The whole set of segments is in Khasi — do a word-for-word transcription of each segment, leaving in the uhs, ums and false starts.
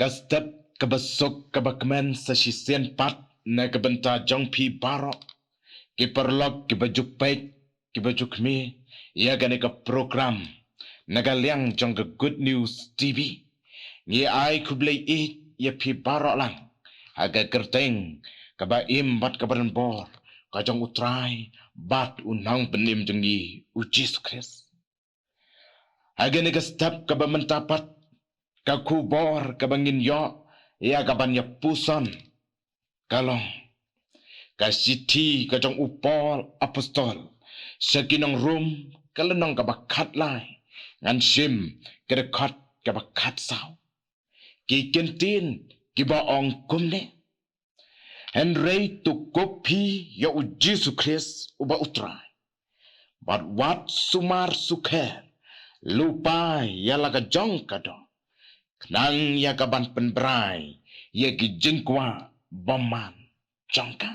Ka step kaba suk kaba kmen sa shisien pat na ka bynta jong phi baroh ki paralok kiba ju peit, kiba ju khmih ïa kane ka program na ka liang jong ka Good News T V. Ngi ai khublei ïa phi baroh lang ha ka kyrteng kaba im bad kaba rangbor ka jong U Trai bad U Nongpynim jong ngi U Jisu Khrist. Ha kane ka step kaba mynta pat, ka khubor kaba ngin ïoh ïa kaban ïa puson ka long ka shithi ka jong u Paul Apostol sha ki nong Rom, ka lynnong kaba khatlai, ngan shim ka dkhot kaba khatsaw. Ki kyntien kiba ong kumne: Hynrei to kup phi ïa U Jisu Khrist uba U Trai, bad wat sumar sukher lypa ïa la ka jong ka doh, khnang ïa kaban pynbrai ïa ki jingkwah bymman jong ka.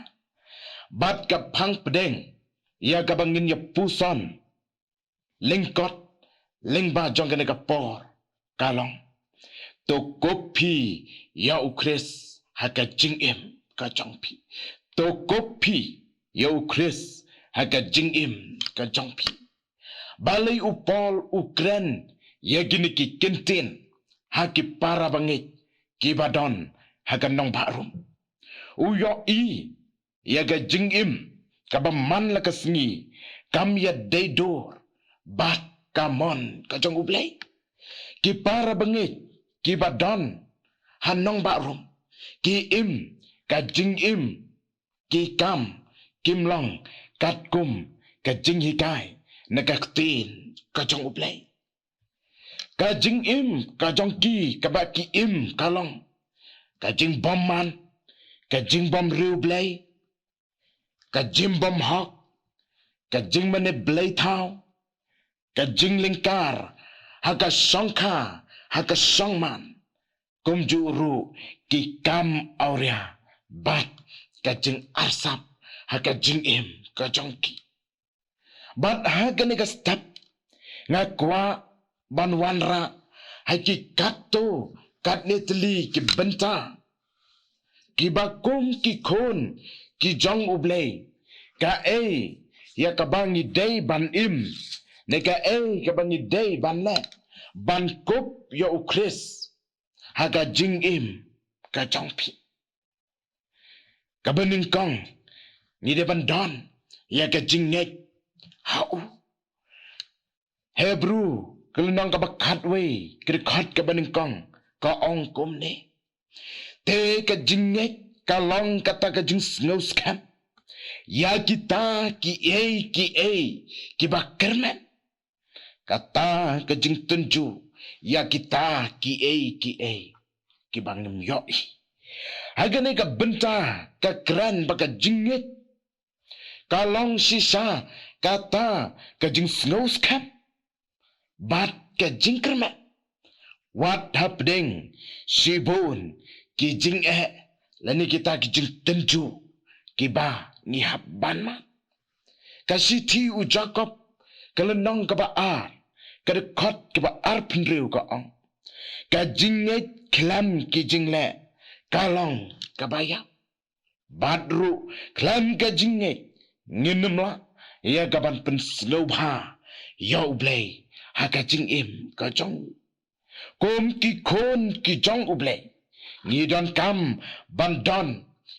Bad ka phang pdeng ïa kaba ngin ïa puson lyngkot lyngba jong kane ka por ka long: To kup phi ïa U Khrist ha ka jingim ka jong phi. To kup phi ïa U Khrist ha ka jingim ka jong phi. Balei u Paul u kren ïa kine ki kyntien ha ki para bangeit kiba don ha ka nongbah Rom? U ïohi ïa ka jingim kaba man la ka sngi kam ïadei dur bad ka mon ka jong U Blei. Ki para bangeit kiba don ha nongbah Rom ki im ka jingim, ki kam, kim long katkum ka jinghikai na ka ktien ka jong U Blei. Ka jingim ka jong ki kaba ki im ka long ka jingbymman, ka jingbymriewblei, ka jingbymhok, ka jingmane blei thaw, ka jinglyngkar ha ka shongkha, ha ka shongman, kumjuh ruh ki kam awria bad ka jingarsap ha ka jingim ka jong ki. Bad ha kane ka step nga kwah ban wanrah ha ki katto katne tylli ki bynta kiba kum ki khun ki jong U Blei, kaei ïa kaba ngi dei ban im ne kaei kaba ngi dei ban leh ban kup ïa U Khrist ha ka jingim ka jong phi. Kaba nyngkong, ngi dei ban don ïa ka jingngeit ha u. Hebru ka lynnong kaba khatwei, ka dkhot kaba nyngkong ka ong kumne: Te ka jingngeit ka long kata ka jingsngewskhem ïa kita kiei kiei kiba kyrmen. Kata ka jingtynjuh ïa kita kiei kiei kiba ngim ïohi. Ha kane ka bynta ka kren ba ka jingngeit ka long shisha kata ka jingsngewskhem bad ka jingkyrmen. Wat hapdeng shibun ki jingeh lane kita ki jingtynjuh kiba ngi hap ban mad. Ka shithi u Jakob ka lynnong kaba ar, ka dkhot kaba arphew hynriew ka ong: Ka jingngeit khlem ki jingleh ka long kaba ïap. Bad ruh khlem ka jingngeit ngin ym lah ïa kaban pynsngewbha ïa U Blei ha ka jingim ka jong u. Kum ki khun ki jong U Blei, ngi donkam ban don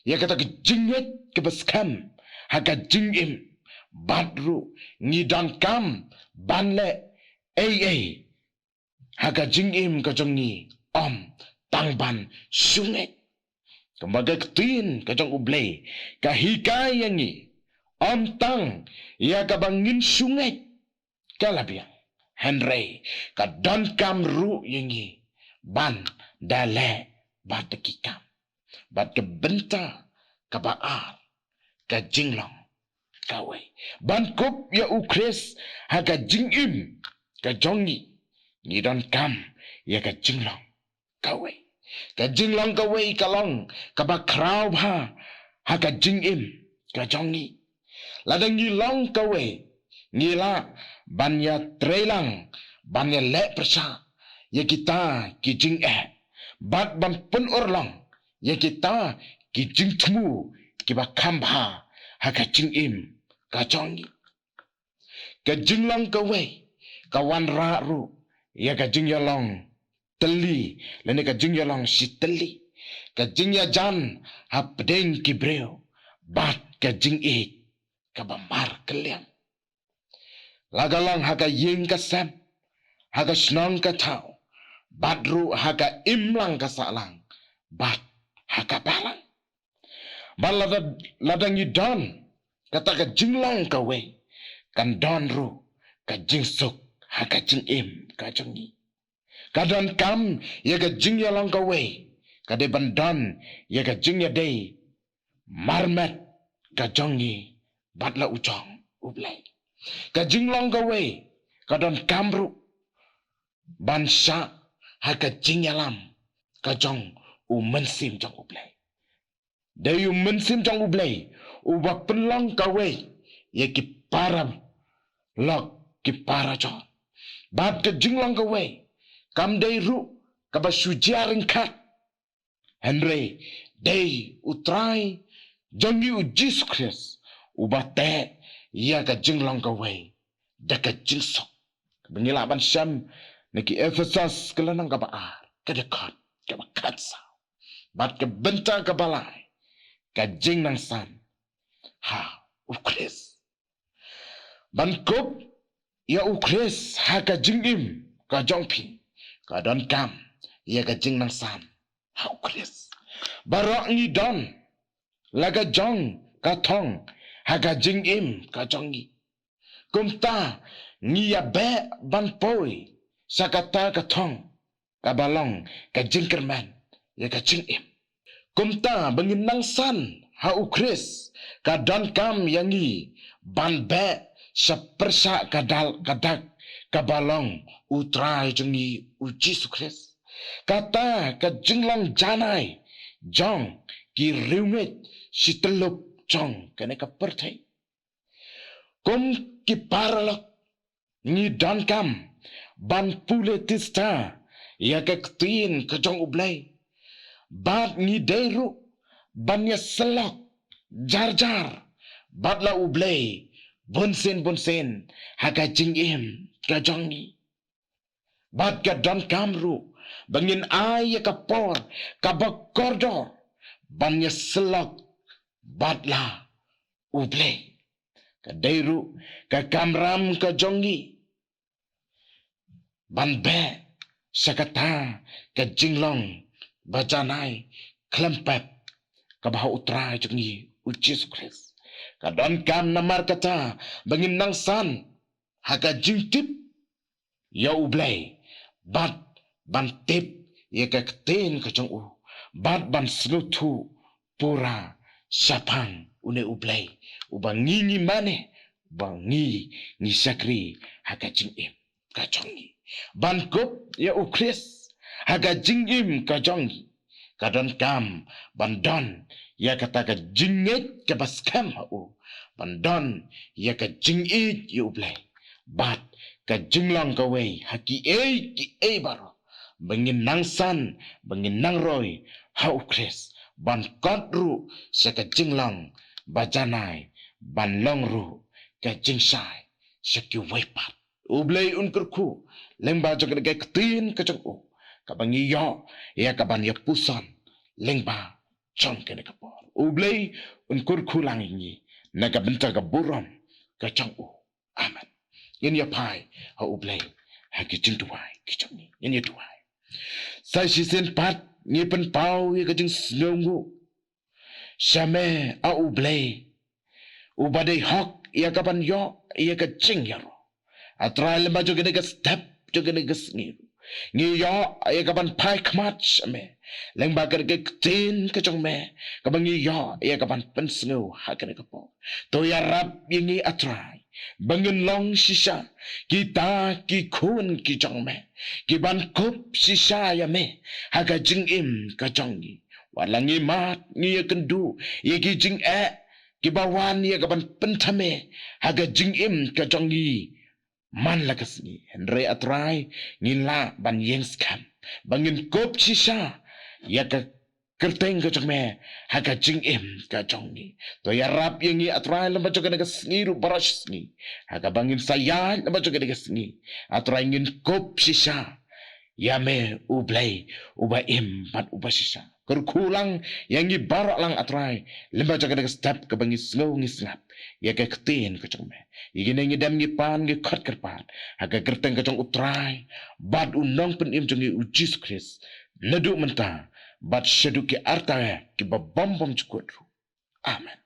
ïa kata ka jingngeit kaba skhem ha ka jingim. Bad ruh ngi donkam ban leh ei ei ha ka jingim ka jong ngi, ym tang ban shu ngeit. Kumba ka ktien ka jong U Blei ka hikai ïa ngi, ym tang ïa kaba ngin shu ngeit ka la biang, hynrei ka donkam ruh ïa ngi ban da leh bad da ki kam. Bad ka bynta kaba ar, ka jinglong kawei, ban kup ïa U Khrist ha ka jingim ka jong ngi, ngi donkam ïa ka jinglong kawei. Ka jinglong kawei ka long kaba khraw bha ha ka jingim ka jong ngi. Lada ngi long kawei, ngi lah ban ïa trei lang, ban ïa leh pyrshah ïa kita ki jingeh. bad ban pynurlong ïa kita ki jingthmu kiba kham bha ha ka jingim ka jong ngi. Ka jinglong kawei ka wanrah ruh ïa ka jingïalong tylli, lane ka jingïalong shi tylli, ka jingïajan hapdeng ki briew bad ka jingïeit kaba markylliang. La ka long ha ka ïing ka sem, ha ka shnong ka thaw, bad ruh ha ka imlang ka sahlang, bad ha ka balang. Bad lada, lada ngi don kata ka jinglong kawei, kan don ruh ka jingsuk ha ka jingim ka jong ngi. Ka donkam ïa ka jingïalong kawei ka dei ban don ïa ka jingïadei marmet ka jong ngi bad la u jong U Blei. Ka jinglong kawei ka donkam ruh ban shah ha ka jingïalam ka jong U Mynsiem jong U Blei. Dei U Mynsiem jong U Blei uba pynlong kawei ïa ki para lok, ki para jor. Bad ka jinglong kawei kam dei ruh kaba shu jia ryngkat, hynrei dei U Trai jong ngi U Jisu Khrist uba teh ïa ka jinglong kawei da ka jingsuk. Kaba ngi lah ban shem na ki Ephesos ka lynnong kaba ar, ka dkhot kaba khatsaw bad ka bynta kaba lai, ka jingnangsan ha U Khrist. Ban kup ïa U Khrist ha ka jingim ka jong phi ka donkam ïa ka jingnangsan ha U Khrist. Baroh ngi don la ka jong ka thong ha ka jingim ka jong ngi. Kumta ngi ïa beh ban poi sha kata ka thong kaba long ka jingkyrmen ïa ka jingim. Kumta ba ngin nangsan ha U Khrist ka donkam ïa ngi ban beh sha pyrshah ka dal ka dak kaba long U Trai jong ngi U Jisu Khrist. Kata ka jinglong janai jong ki riewngeit shi tyllup jong kane ka pyrthei. Kum ki paralok, ngi donkam ban pule tista ïa ka ktien ka jong U Blei. Bad ngi dei ruh ban ïasyllok jar jar bad la U Blei bunsien bunsien ha ka jingim ka jong ngi. Bad ka donkam ruh ba ngin ai ïa ka por kaba kordor ban ïasyllok bad la U Blei. Ka dei ruh ka kamram ka jong ngi ban beh sha kata ka jinglong ba janai khlem pep kaba ha U Trai jong ngi U Jisu Khrist. Ka donkam namar kata ba ngin nangsan ha ka jingtip ïa U Blei bad ban tip ïa ka ktien ka jong u bad ban sngewthuh pura shaphang une U Blei uba ngi ngi mane, uba ngi ngi shakri ha ka jingim ka jong ngi. Ban kup ïa U Khrist ha ka jingim ka jong ngi ka donkam ban don ïa kata ka jingngeit kaba skhem ha u, ban don ïa ka jingïeit ïa U Blei bad ka jinglong kawei ha kiei kiei baroh ba ngin nangsan, ba ngin nangroi ha U Khrist, ban kot ruh sha ka jinglong ba janai, ban long ruh ka jingshai sha kiwei pat. U Blei un kyrkhu lyngba jong kane ka ktien ka jong u kaba ngi ïoh ïa kaban ïa puson lyngba jong kane ka por. U Blei un kyrkhu lang ïa ngi na ka bynta ka burom ka jong u. Amen. Ngin ïa phai ha U Blei ha ki jingduwai ki jong ngi. Ngin ïa duwai. Sa shisien pat ngi pynpaw ïa ka jingsngewnguh sha me, A U Blei, uba dei hok ïa kaban ïoh ïa ka jingïaroh. A Trai, lyngba jong kane ka step jong kane ka sngi, ngi ïoh ïa kaban phai khmat sha me lyngba kane ka ktien ka jong me kaba ngi ïoh ïa kaban pynsngew ha kane ka por. To ïarap ïa ngi, A Trai, ba ngin long shisha kita ki khun ki jong me, kiban kup shisha ïa me ha ka jingim ka jong ngi. Wat la ngi mad, ngi ïakynduh ïa ki jingeh kiba wan ïa kaban pynthame ha ka jingim ka jong ngi man la ka sngi. Hynrei, A Trai, ngin lah ban ïeng skhem ba ngin kup shisha ïa ka kyrteng ka jong me ha ka jingim ka jong ngi. To ïarap ïa ngi, A Trai, lem bad jong kane ka sngi ruh baroh shi sngi, ha kaba ngin sa ïaid lem bad jong kane ka sngi. A Trai, ngin kup shisha ïa me, U Blei uba im bad uba shisha. Kyrkhu lang ïa ngi baroh lang, A Trai, lem bad jong kane ka step kaba ngi sngew ngi sngap ïa ka ktien ka jong me. Ïa kine ngi dem ngi pan ngi khot kyrpad ha ka kyrteng ka jong U Trai bad U Nongpynim jong ngi U Jisu Khrist, naduh mynta bad shaduh ki arta kiba bym bymjukut ruh. Amen.